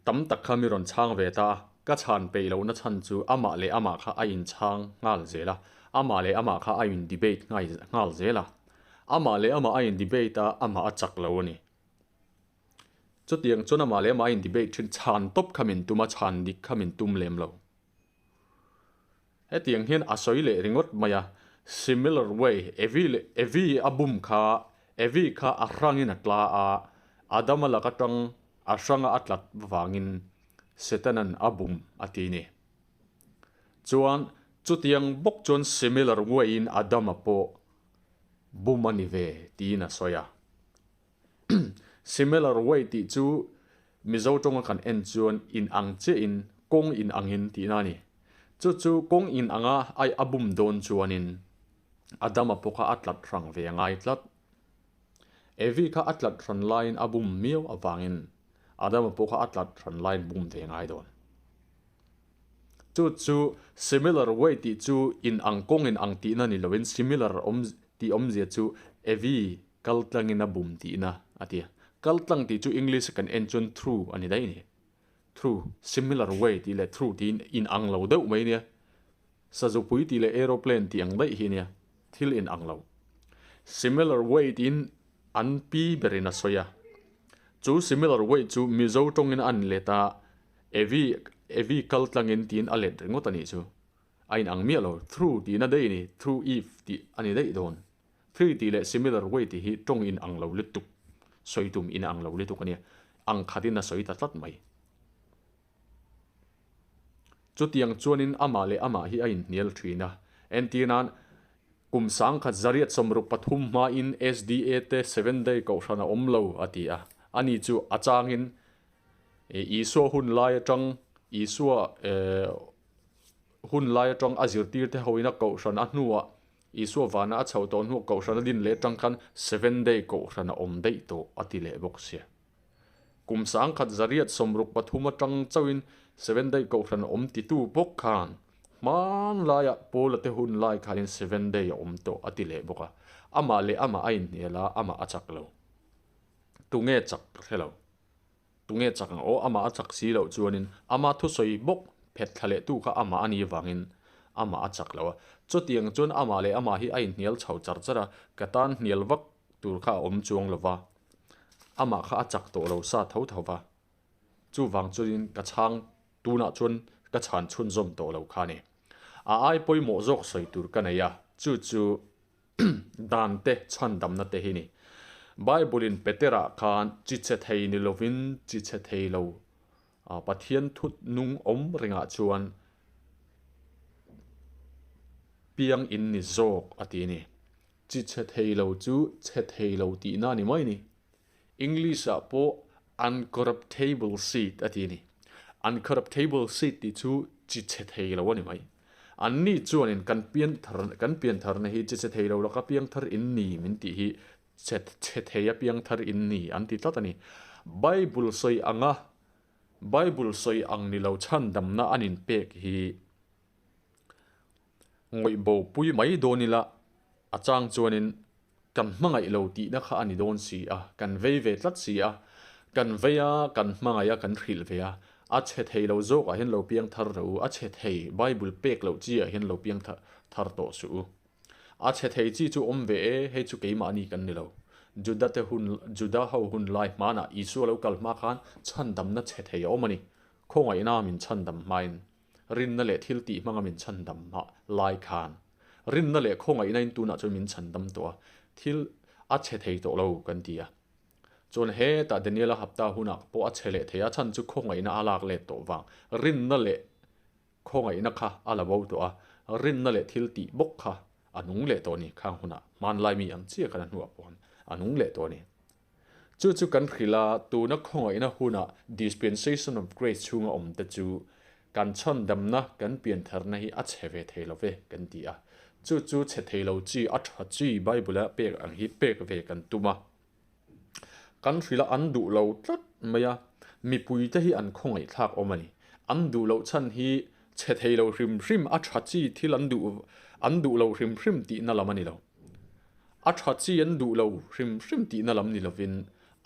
tam tak kha mi rawn chhang ve ta a, ka chhan peih lohna chhan chu amah leh amah kha a inchhang nghal zel a, amah leh amah kha a in debate nghal zel a, amah leh amah a in debate a, amah a chak lo a ni. Chutiang chuan amah leh amah a in debate thin chhan tawp kha min tum a, chhan dik kha min tum lem lo. Hetiang hian a sawi leh ringawt mai a, similar way, Evi leh Evi a bum kha, Evi kha a hrangin a tla a, Adama lak atang a hranga a tlat vangin Setanan a bum a ti ni. Chuan chutiang bawk chuan similar way in Adama pawh bum a ni ve tiin a sawi a. Similar way tih chu Mizo tawnga kan en chuan in ang chiahin kawng in angin tihna a ni. Chu chu kawng in anga ai a bum dawn chuanin Adama pawh kha a tlat hrang ve a ngai tlat. Evi kha a tlat hran laiin a bum miau avangin Adama pawh kha a tlat hran laiin bum ve ngai dawn. Chu chu similar way tih chu in ang kawng in ang tihna ni loin similar awm tih awmzia chu Evi Kal tlangin a bum tihna a ti a. Kal tlang tih chu English a kan en chuan through a ni daih a ni. Through, similar way tih leh through tiin in ang lo deuh mai nia. Sazupui tih leh aeroplane tih ang daih hi nia. Thil in ang lo. Similar way tiin an pi berin a sawi a. Chu similar way chu Mizo tawngin a an let a, Evi, Evi kal tlangin tiin a let ringawt a nih chu. A in ang miah lo. Through tihna daih a ni. Through Eve tih a ni daih dawn. Free tih leh similar way tih hi tawng in ang lo lutuk, sawi tum in ang lo lutuk a nia. Ang khatin a sawi ta tlat mai. Chutiang chuanin amah leh amah hi a inhnial thin a. Entir nan, kum sangkhat zariat 63 hmain SDA te Seventh Day Kohhran a awm lo a ti a. Ani chu a changin Isua hun lai atang Isua hun lai atang a zirtirte hoin a kohhran a hnuah Isua vana a chhoh tawh hnuah kohhran a din leh atang khan Seven Day kohhran a awm daih tawh a ti leh bawk sia. Kum 1163 atang chauhin Seven Day kohhran a awm titu bawk khan hmanlaiah Paula te hun lai khanin Seven Day a awm tawh a ti leh bawk a. Amah leh amah a inhnial a, amah a chak lo. Tunge chak ka hre lo. Tunge chak ang aw, amah a chak si loh chuanin ama thusawi bawk phet thla leh tu kha amah a nih vangin amah a chak lo a. Chutiang chuan amah leh amah hi a inhnial chho char char a, ka tan hnial vak tur kha a awm chuang lo va, amah kha a chak tawh lo sa tho tho va. Chuvang chuanin ka chhang tunah chuan ka chhan chhunzawm tawh lo kha a ni. A ai pawimawh zawk sawi tur ka nei a, chu chu Dan te, chhandamna te hi ni. Bible-in Petera khan chi chhe thei ni lovin chi chhe thei lo Pathian thut nung awm ringah chuan piang in ni zawk a ti a ni. Chi chhe thei lo chu chhe thei lo tihna a ni mai ni. English ah pawh uncorruptable seed a ti a ni. Uncorruptable seed tih chu chi chhe thei lo a ni mai. Anni chuanin kan pianthar kan piantharna hi chi chhe thei lo laka piangthar in ni min tih hi chhe chhe thei a piangthar in ni an ti tlat a ni. Bible sawi anga Bible sawi ang ni lo chhandamna an inpek hi Ngawih bo pui mai dawn ila, a chang chuanin kan hmangaih lo tihna kha a ni dawn si a, kan vei ve tlat si a, kan vei a, kan hmangaih a, kan hrilh ve a, a chhe thei lo zawkah hian lo piang thar rawh u, a chhe thei Bible pek loh chi ah hian lo piang thar tawh suh u. A chhe thei chi chu awm ve e, hei chu keimahni kan ni lo. Juda te hun, Juda ho hun lai hmanah Isua lo kal hma khan chhandamna chhe thei a awm a ni, khawngaihna min chhandam hmain. Rinna leh thil tih hmanga min chhandam hma lai khan rinna leh khawngaihna in tunah chuan min chhandam tawh a, thil a chhe thei tawh lo kan ti a. Chuan hetah Daniela hapta hunah pawh a chhe leh thei a, chhan chu khawngaihna a lak let tawh vang rinna leh khawngaihna kha a la bo tawh a, rinna leh thil tih bawk kha a nung leh tawh a ni khang hunah hmanlai mi ang chiah khan a hnuah pawh a nung leh tawh a ni. Chu chu kan hrilh a, tuna khawngaihna huna dispensation of grace chhunga awm te chu kan chhandamna, kan piantharna hi a chhe ve thei lo ve kan ti a. Chu chu chhe thei lo chi, a tha chi Bible-a pek ang hi pek ve kan tum a. Kan hrilh a, an duh lo tlat mai a, mipuite hi an khawngaihthlak awm a ni. An duh loh chhan hi chhe thei lo hrim hrim, a tha chi thil an duh an duh lo hrim hrim tihna lam a ni lo. A tha chi an duh lo hrim hrim tihna lam ni lovin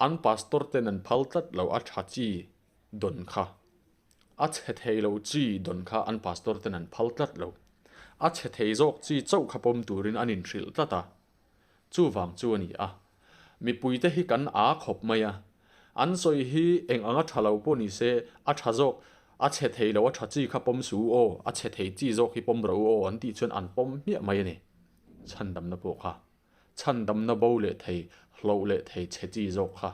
an pastor ten an phal tlat lo a tha chi dawn kha. A chhe thei lo chi dawn kha an pastor ten an phal tlat lo. A chhe thei zawk chi chauh kha pawm turin an inhrilh tlat a. Chuvang chu a ni a. Mipuite hi kan aa khawp mai a. An sawi hi eng anga tha lo pawh ni se a tha zawk a chhe thei lo a tha chi kha pawm suh u aw, a chhe thei chi zawk hi pawm rawh u aw an tih chuan an pawm hmiah mai a ni. Chhandamna pawh kha chhandamna bo leh thei, hloh leh thei chhe chi zawk kha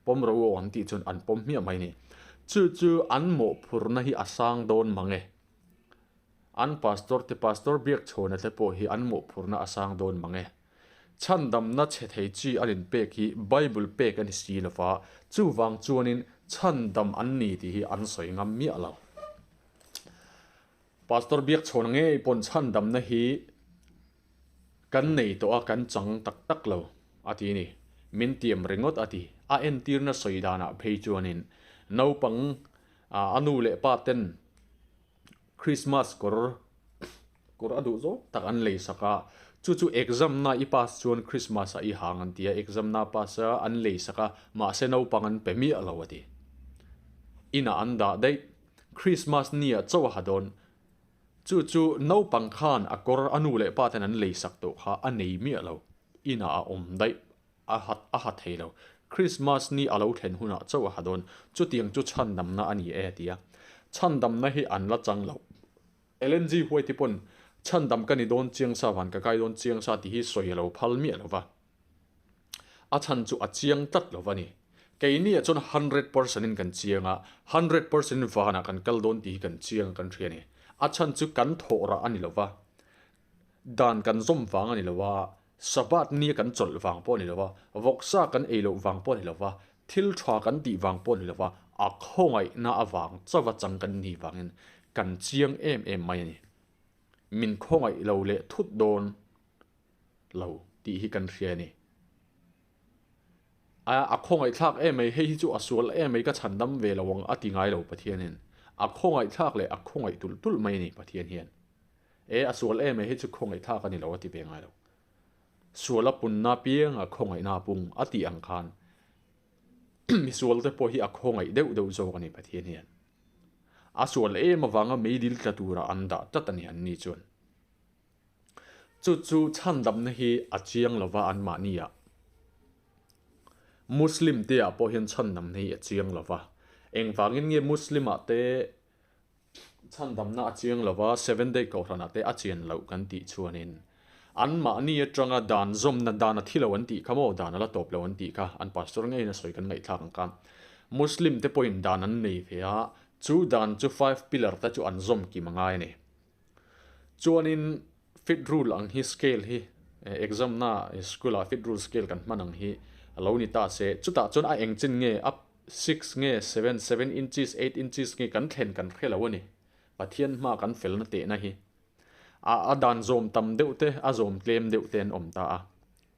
pawm ro aw an tih chuan an pawm hmiah mai ni. Chu chu an mawhphurhna hi a sang dawn mang e. An pastor te, pastor biakchhawna te pawh hi an mawhphurhna a sang dawn mang e. Chhandamna chhe thei chi an inpek hi Bible pek a ni si lova, chuvang chuanin chhandam an ni tih hi an sawi ngam miah lo. Pastor Biakchhawna ngei pawn chhandamna hi kan nei tawh a, kan chang tak tak lo a ti ni. Min tiam ringawt a ti. A entirna sawi danah phei chuanin naupang a nu leh pa ten Christmas kawr kawr a duh zawk tak an lei sak a, chu chu exam na i pass chuan Christmas ah i hang an ti a, exam na pass a an lei sak a, mahse naupang an pe miah lo a ti. Inah an dah daih. Christmas ni ah chauh a ha dawn. Chu chu naupang khan a kawr a nu leh pa ten an lei sak tawh kha a nei miah lo. Inah a awm daih a ha a ha thei lo. Christmas ni a lo thlen hunah chauh a ha dawn. Chutiang chu chhandamna a ni e a ti a. Chhandamna hi an la chang lo. Ellen G. White-i pawn chhandam ka ni dawn chiang sa van ka kai dawn chiang sa tih hi sawi a lo phal miah lo va. A chhan chu a chiang tlat lo va ni. Keini ah chuan 100% in kan chiang a, 100% in vanah kan kal dawn tih hi kan chiang a kan hria a ni. A chhan chu kan thawh rah a ni lo va, dan kan zawm vang a ni lo va, Sabbath nia kan chawlh vang pawh a ni lo va, vawksa kan ei loh vang pawh a ni lo va, thil tha kan tih vang pawh a ni lo va, a khawngaihna avang chauha chang kan nih vangin kan chiang em em mai a ni. Min khawngaih lo leh thut dawn. lo tih hi kan hria a ni. A a khawngaihthlak em mai, hei hi chu a sual em mai ka chhandam ve lo ang a ti ngai lo Pathianin. A khawngaihthlak leh a khawngaih tulh tulh mai a ni Pathian hian. E a sual em mai hei chu khawngaihthlak a ni lo a ti ve ngai lo. Sual a punna pianga khawngaihna a pung a tih ang khan misual te pawh hi a khawngaih deuh deuh zawk a ni Pathian hian. A sual em avanga meidil tla tura an dah tlat a ni an ni chuan. Chu chu chhandamna hi a chiang lova anmahni ah. Muslim te ah pawh hian chhandamna hi a chiang lova. Engvangin nge Muslim ah te chhandamna a chiang lova Seven Day Kohhran ah te a chian loh kan tih chuanin anmahni atanga dan zawmna dan a thi lo an tih kha maw dan a la tawp lo an tih kha an pastor ngeiin a sawi kan ngaihthlak ang kha. Muslim te pawhin dan an nei ve a, chu dan chu five pillar te chu an zawm kim a ngai a ni. Chuanin fit rule ang hi scale hi Exam na school ah fit rule scale kan hman ang hi a lo ni ta se. Chutah chuan a eng chin nge a six nge seven, seven inches, eight inches nge kan thlen kan hre lo a ni. Pathian hma kan felna tehna hi a a dan zawm tam deuh te a zawm tlem deuh te an awm ta a.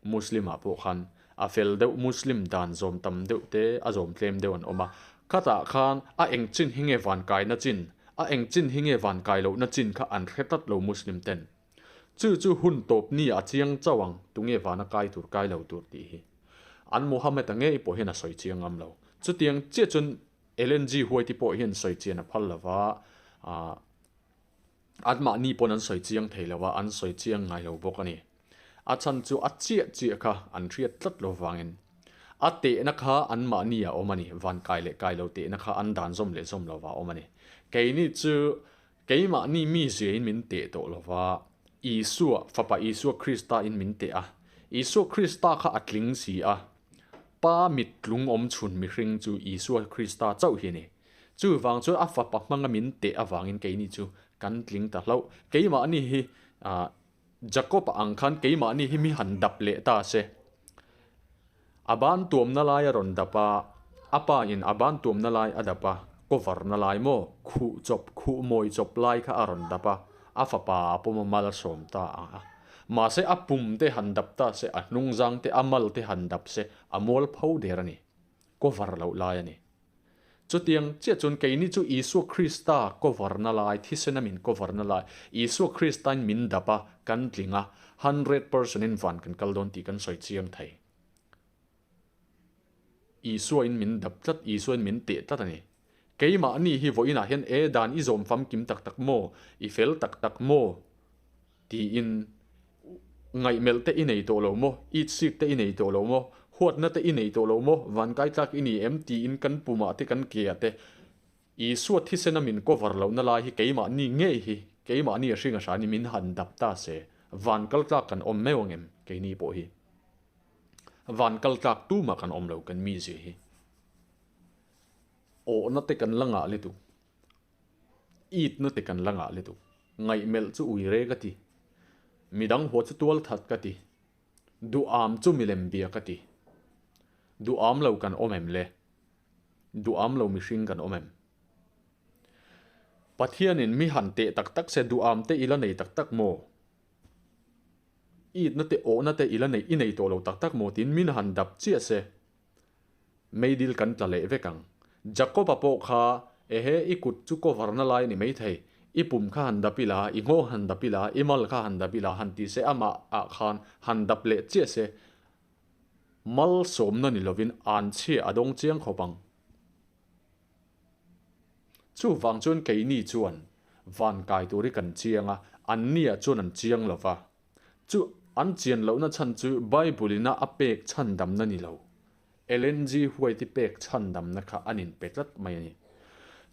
Muslim ah pawh khan a fel deuh Muslim dan zawm tam deuh te a zawm tlem deuh an awm a. Khatah khan a eng chin hi nge van kaina chin, a eng chin hi nge van kai lohna chin kha an hre tlat lo Muslim ten. Chu chu hun tawp ni a chiang chauh ang, tunge vana kai tur kai lo tur tih hi. An Muhammad-a ngei pawh hian a sawi chiang ngam lo. Chutiang chiah chuan Ellen G. White-i pawh hian sawi chian a phal lo va, ah, anmahni pawn an sawi chiang thei lo va, an sawi chiang ngai lo bawk a ni. A chhan chu a chiah chiah kha an hriat tlat lo vangin a tehna kha anmahni a awm a ni, van kai leh kai lo tehna kha an dan zawm leh zawm lo va a awm a ni. Keini chu Keimahni mi ziain min teh tawh lo va, Isua, Fapa Isua Krista in min teh a. Isua Krista kha a tling si a. Pa mit tlung awm chhun mihring chu Isua Krista chauh hi a ni. Chuvang chuan a Fapa hmanga min teh avangin keini chu kan tling ta hlauh. Keimahni hi Jakob-a ang khan keimahni hi mi han dap leh ta se. A ban tuamna lai a rawn dap a, a pa in a ban tuamna lai a dap a, cover na lai maw, khuh chawp, khuh mawi chawp lai kha a rawn dap a, a fapa a pawm a mal a sawm ta a. Mahse a pum te han dap ta se, a hnungzang te, a mal te han dap se, a mual pho der a ni. Cover loh lai a ni. Chutiang chiah chuan keini chu Isua Krista cover-na lai, thisena min cover-na lai, Isua Kristain min dap a, kan tling a, 100% in van kan kal dawn tih kan sawi chiang thei. Isuain min dap tlat, Isuain min teh tlat a ni. Keimahni hi vawiinah hian e dan i zawm famkim tak tak maw, i fel tak tak maw? Tiin, Ngaihmelh te i nei tawh lo maw? Itsik te i nei tawh lo maw? Huatna te i nei tawh lo maw? Vankai tlak i ni em? Tiin kan pumah te kan keah te Isua thisena min cover lohna lai hi keimahni ngei hi, keimahni a hring a hran hi min han dap ta se, van kal tlak kan awm meuh ang em? Keini pawh hi van kal tlak tumah kan awm lo kan mizia hi. Awhna te kan la ngah lutuk. Itna te kan la ngah lutuk. Ngaihmelh chu ui re ka ti. Midang huat chu tual that ka ti. Duham chu milem bia ka ti. Duham lo kan awm em le? Duham lo mihring kan awm em? Pathianin mi han teh tak tak se duham te i la nei tak tak maw? Itna te awhna te i la nei i nei tawh lo tak tak maw tiin min han dap chiah se. Meidil kan tla leh vek ang. Jakob-a pawh kha, Ehe, i kut chu cover na lai a ni maithei. I pum kha han dap ila, i nghawng han dap ila, i mal kha han dap ila han ti se amah ah khan han dap leh chiah se. Malsawmna ni lovin anchhia a dawng chiang khawp ang. Chuvang chuan keini chuan van kai tur hi kan chiang a, anni ah chuan an chiang lo va. Chu an chian lohna chhan chu Bible ina a pek chhandamna ni lo, Ellen G. White-i pek chhandamna kha an inpe tlat mai a ni.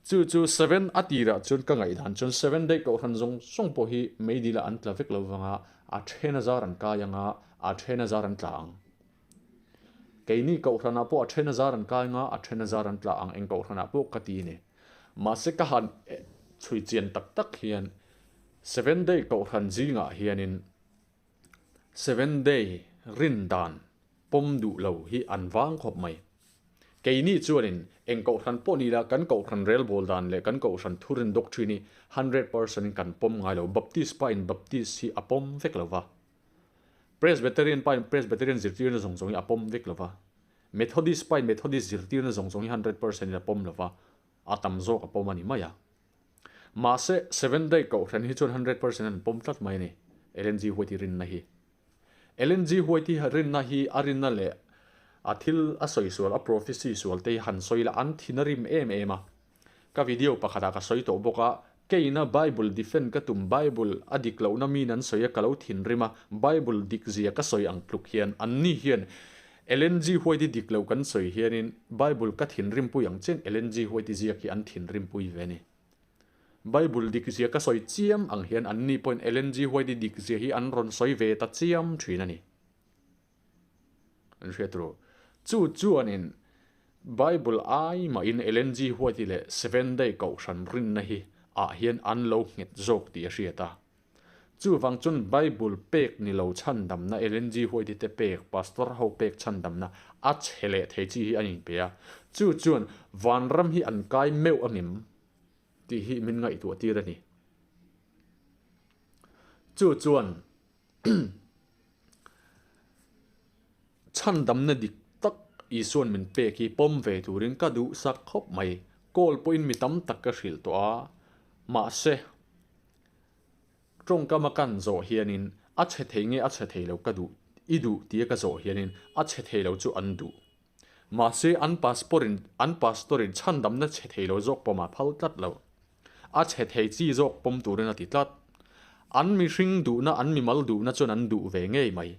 Chu chu Seven a tirah chuan ka ngaihdan chuan Seven Day Kohhran zawng zawng pawh hi meidilah an tla vek lo vang a, a then a zar an kai ang a, a then a zar an tla ang. Keini Kohhranah pawh a then a zar an kai ang a, a then a zar an tla ang eng Kohhranah pawh ka ti a ni. Mahse ka han chhui chian tak tak hian Seven Day Kohhran zingah hianin Seven Day rin dan pawm duh lo hi an vang khawp mai. Keini chuanin eng Kohhran pawh ni la kan Kohhran relbawl dan leh kan Kohhran thurin doctrine hi 100% in kan pawm ngai lo. Baptist pa in Baptist hi a pawm vek lo va. Presbyterian pa in Presbyterian zirtirna zawng zawng hi a pawm vek lo va. Methodist pa in Methodist zirtirna zawng zawng hi 100% in a pawm lo va. A tam zawk a pawm a ni mai a. Mahse, Seventh Day Kohhran hi chuan 100% an pawm tlat mai a ni, Ellen G. White-i rinna hi. Ellen G. White-i rinna hi a rinna leh a thil a sawi sual, a prophecy sual te hi han sawi la, an thin a rim em em a. Ka video pakhatah ka sawi tawh bawk a, keina Bible defend ka tum, Bible a dik lohna miin an sawi a, ka lo thinrim a, Bible dik zia ka sawi ang tluk hian anni hian Ellen G. White-i dik lo kan sawi hianin Bible ka thinrimpui ang chian Ellen G. White-i ziak hi an thinrimpui ve a ni. Bible dik zia ka sawi chiam ang hian anni pawhin Ellen G. White-i dik zia hi an rawn sawi ve ta chiam thin a ni. An hriat ru. Chu chuanin Bible ai mahin Ellen G. White-i leh Seventh Day Kohhran rinna hi ah hian an lo nghet zawk tih a hriat a. Chuvang chuan Bible pek ni lo chhandamna, Ellen G. White te pek, Pastor ho pek chhandamna a chhe leh thei chi hi an inpe a. Chu chuan vanram hi an kai meuh angem tih hi min ngaihtuah tir a ni. Chu chuan chhandamna dik tak Isuan min pek hi pawm ve turin ka duhsak khawp mai. Call pawhin mi tam tak ka hrilh tawh a, mahse tawngkama kan zawh hianin a chhe thei nge a chhe thei lo ka duh i duh tia ka zawh hianin a chhe thei lo chu an duh. Mahse an passport in an pastor in chhandamna chhe thei lo zawk pawm a phal tlat lo. A chhe thei chi zawk pawm turin a ti tlat. An mihring duhna an mimal duhna chuan an duh ve ngei mai.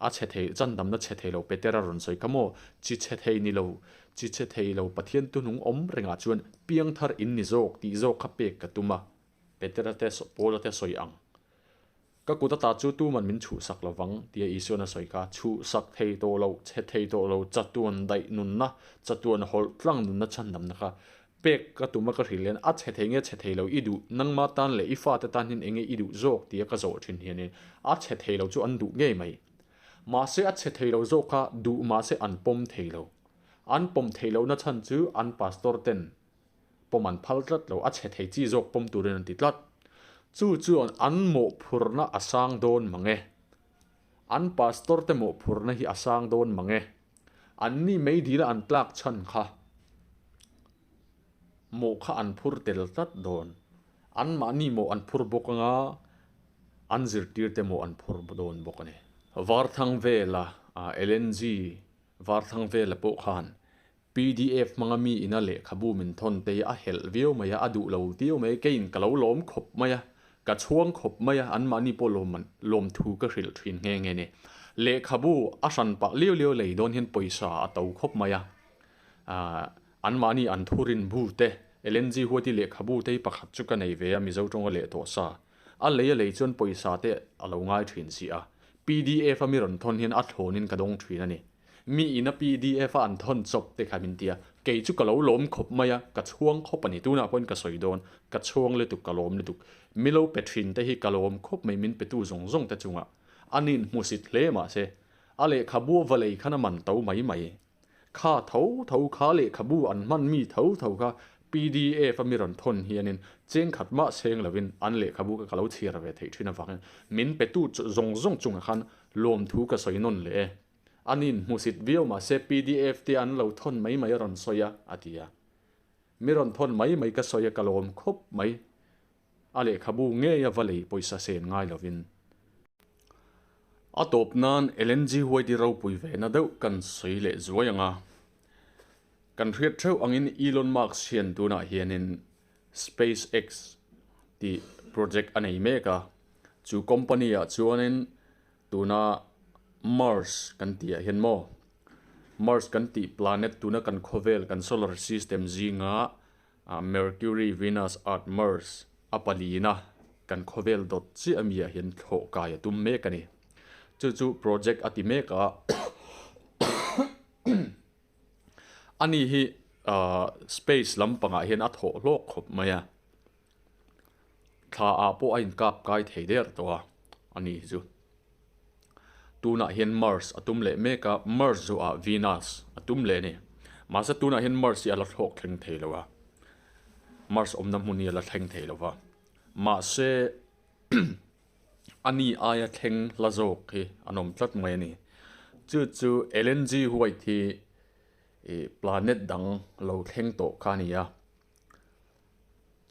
A chhe thei chandamna chhe thei lo Petera rawn sawi kha maw? Chi chhe thei ni lo, chi chhe thei lo Pathian tunung awm rengah chuan piangthar in ni zawk tih zawk kha pek ka tum a, Petera te Paula te sawi ang. Ka kut ata chu tuman min chhuhsak lo vang, tia Isuan a sawi kha, chhuhsak thei tawh lo, chhe thei tawh lo, chatuan daih nunna, chatuan hawlh tlang nunna chhandamna kha pek ka tum a ka hrilh hian a chhe thei nge chhe thei lo i duh, nangma tan leh i fate tan hian enge i duh zawk tia ka zawh thin hianin a chhe thei lo chu an duh ngei mai. Mahse a chhe thei lo zawk kha duh mahse an pawm thei lo. An pawm thei lohna chhan chu an pastor ten pawm an phal tlat lo, a chhe thei chi zawk pawm turin an ti tlat. Chu chuan an mawhphurhna a sang dawn mang e. An pastor te mawhphurhna hi a sang dawn mang e. Anni meidila an tlak chhan kha mawh kha an phur tel tlat dawn. Anmahni mawh an phur bawk anga an zirtirte mawh an phur dawn bawk a ni. Varthang vela LNG Varthang vela pawh khan Pdf hmanga mi ina lehkhabu min thawn te hi a helh viau mai a, a duh lo viau mai a, keiin ka lo lawm khawp mai a, ka chhuang khawp mai a, anmahni pawh lawm lawmthu ka hrilh thin nghe nghe ni. Lehkhabu a hran pah liau liau lei dawn hian pawisa a to khawp mai a, aah anmahni an thurin bu te, LNG huati lehkhabu te hi pakhat chu ka nei ve a, Mizo tawnga leh tawh sa. A lei a lei chuan pawisa te a lo ngai thin si a, pdf a mi rawn thawn hian a thlawnin ka dawng thin a ni. Mi ina pdf a an thawn chawp te kha min ti a, kei chu ka lo lawm khawp mai a, ka chhuang khawp a ni, tunah pawhin ka sawi dawn, ka chhuang lutuk, ka lawm lutuk, mi lo pe thin te hi ka lawm khawp mai, min petu zawng zawng te chungah an inhmusit hle mahse a lehkhabu a va lei khan a man to mai mai, kha tho tho kha lehkhabu an hman mi tho tho kha pdf a mi rawn thawn hianin cheng khat mah seng lovin an lehkhabu kha ka lo chhiar ve theih thin avangin min petu zawng zawng chungah khan lawmthu ka sawi nawn leh e. An inhmusit viau mahse pdf te an lo thawn mai mai a rawn sawi a, a ti a. Mi rawn thawn mai mai ka sawi a, ka lawm khawp mai. A lehkhabu ngei a va lei pawisa sen ngai lovin. A tawp nan Ellen G. White-i ropui ve na deuh kan sawi leh zuai ang a. Kan hriat theuh angin Elon Musk hian tunah hianin SpaceX tih project a nei mek a. Chu company-ah chuanin Tuna Mars kan tih ah hian maw Mars kan tih planet tuna kan khawvel kan solar system zinga Mercury, Venus, Earth, Mars a palina kan khawvel dawt chiah ami ah hian thlawh kai a tum mek a ni. Chu chu project a ti mek a ani hi space lampangah hian a thawh hlawk khawp mai a. Thla ah pawh a inkap kai thei der tawh a, a ni chu. Tunah hian Mars a tum leh mek a, Mars zawhah Venus a tum leh a ni. Mahse tunah hian Mars hi a la thlawk thleng thei lo a, Mars awmna hmun hi a la thleng thei lo va. Mahse a ni aia thleng hla zawk hi an awm tlat mai a ni. Chu chu Ellen G White hi ih planet dang lo thleng tawh kha a ni a.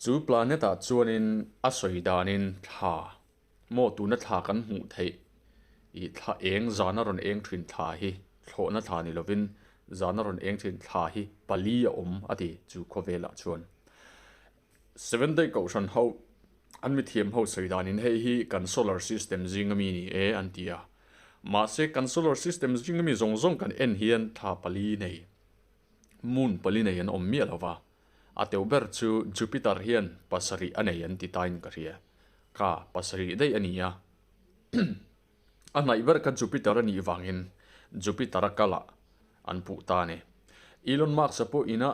Chu planet ah chuanin a sawi danin thla maw tuna thla kan hmuh theih ih thla eng zana rawn eng thin thla hi thlawhna thla ni lovin zana rawn eng thin thla hi pali a awm a ti chu khawvelah chuan. Seventh day kohhran ho an mithiam ho sawi danin hei hi kan solar system zinga mi ni e an ti a mahse kan solar system zinga mi zawng zawng kan en hian thla pali nei moon pali nei an awm miah lova. A teuh ber chu Jupiter hian pasarih a nei an ti tain ka hria. Ka pasarih daih a ni a. A hnaih ber kha Jupiter a nih vangin Jupiter a kal ah an puh ta a ni. Elon Musk-a pawh ina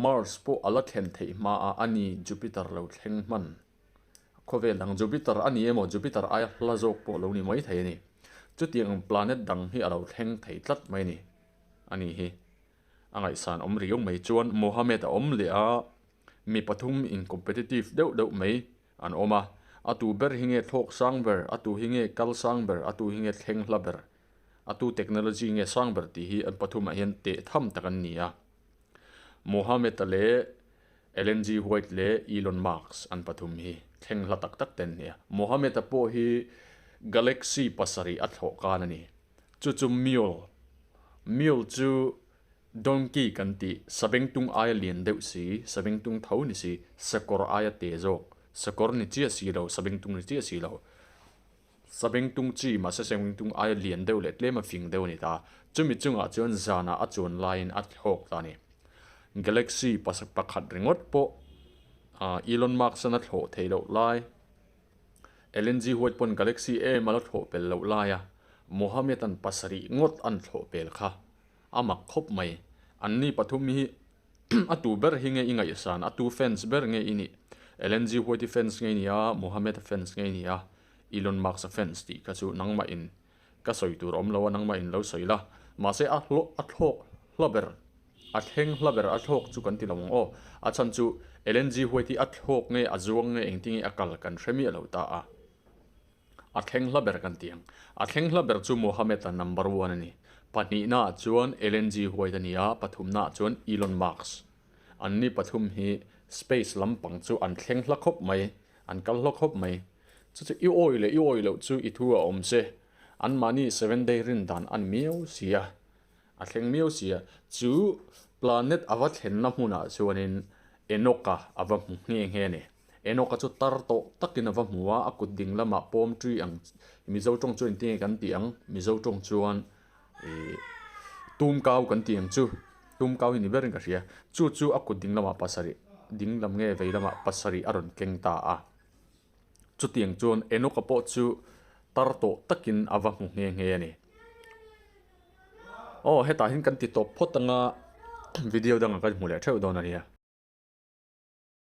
Mars pawh a la thlen theih hma a, a ni Jupiter lo thleng hman. Khawvel dang Jupiter a ni emaw Jupiter aia hla zawk pawh lo ni mai thei a ni. Chutiang planet dang hi a lo thleng thei tlat mai a ni. A ni hi a ngaihsan awm riau mai chuan Mohammed a awm leh a, mi pathum in competitive deuh deuh mai an awm a. A tu ber hi nge thlawk sang ber, a tu hi nge kal sang ber, a tu hi nge thleng hla ber, a tu technology nge sang ber tih hi an pathumah hian teh tham tak an ni a. Mohammed-a leh Ellen G. White leh Elon Musk an pathum hi thleng hla tak tak te an ni a. Mohammed-a pawh hi galaxy pasarih a thlawh kan a ni. Chu chu mule, mule chu donkey kan tih, sabengtung aia lian deuh si, sabengtung tho ni si, sakawr aia te zawk, sakawr ni chiah si lo, sabengtung ni chiah si lo. Sabengtung chi mahse sabengtung aia lian deuh leh tlem a fing deuh a ni ta. Chumi chungah chuan zanah a chuan laiin a thlawk ta a ni. Galaxy pakhat ringawt pawh Elon Musk-an a thlawh theih loh lai, Ellen G. White pawn Galaxy em a la thlawh pel loh laia Mohammed-an pasarih ngawt an thlawh pel kha a mak khawp mai. Anni pathum hi A tu ber hi nge i ngaihsan? A tu fans ber nge i nih? Ellen G. White-i fans nge i nih a, Mohammed-a fans nge i nih a, Elon Musk-a fans tih kha chu nangmah in ka sawi tur a awm lo a, nangmah in lo sawi la. Mahse a hlawh a thlawk hla ber, a thleng hla ber a thlawk chu kan ti lo ang aw. A chhan chu Ellen G. White-i a thlawk nge a zuang nge engtin nge a kal kan hre miah lo ta a. A thleng hla ber kan ti ang. A thleng hla ber chu Mohammed-a number one a ni. Pahnihnaah chuan Ellen G. White a ni a, pathumnaah chuan Elon Musk. Anni pathum hi space lampang chu an thleng hla khawp mai, an kal hla khawp mai. Chu chu i awi leh i awi loh chu i thu a awm che. Anmahni seven day rin dan a ni miau si a, a thleng miau si a. Chu planet a va thlenna hmunah chuanin Enoch-a a va hmu nghe nghe a ni. Enoch-a chu tar tawh takin a va hmu a, a kut ding lamah pawm ṭui ang Mizo ṭawng chuan engtin nge kan tih ang? Mizo ṭawng chuan ih tum kau kan tih ang chu, tum kau hi ni berin ka hria. Chu chu a kut ding lamah pasarih, ding lam nge vei lamah pasarih a rawn keng ta a. Chutiang chuan Enoch-a pawh chu tar tawh takin a va hmu nghe nghe a ni. Aw hetah hian kan ti tawp phawt anga video dangah kan hmu leh theuh dawn a nia.